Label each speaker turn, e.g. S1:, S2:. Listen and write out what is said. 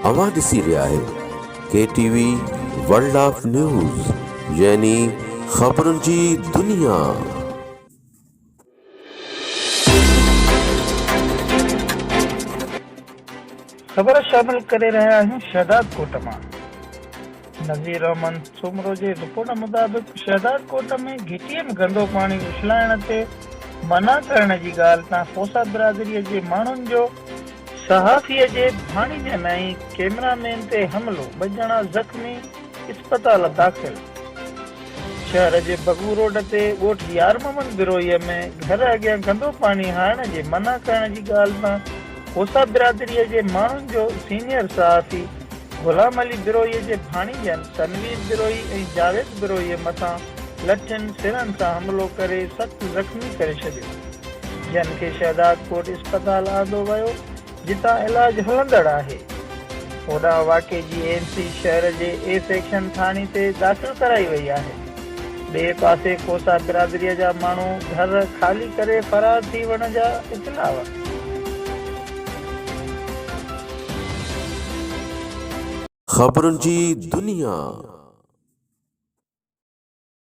S1: اوهان ڏسي رهيا آهيو K T V world of news يعني خبرن جي دنيا.
S2: خبر شامل ڪري رهيا آهيون شهداد ڪوٽ مان نذير احمد سومرو جي رپورٽ مطابق شهداد ڪوٽ ۾ گهٽي ۾ گندو پاڻي اڇلائڻ تي منع ڪرڻ جي ڳالهه تان کوسا برادري جي ماڻهن جو صحافي جي ڀاڻيجن ۽ ڪئميرا مين تي حملو، ٻه ڄڻا زخمي، اسپتال داخل. شهر جي بگو روڊ تي ڳوٺ يار محمد بروهي ۾ گهر اڳيان گندو پاڻي هارڻ جي منع ڪرڻ جي ڳالهه تان کوسا برادري جي ماڻهن جو سينيئر صحافي غلام علي بروهي جي ڀاڻيجن تنوير بروهي ۽ جاويد بروهي مٿان لٺين سرن سان حملو ڪري سخت زخمي ڪري ڇڏيو. جن کي شهدادڪوٽ اسپتال آندو ويو جتان علاج هلندڙ آهي. هوڏانهن واقعي جي اين سي شهر جي اي سيڪشن ٿاڻي تي داخل ڪرائي وئي آهي. ٻئي پاسي کوسا برادري جا ماڻهو گهر خالي ڪري فرار ٿي وڃڻ جا اطلاع.
S1: خبرن جي دنيا.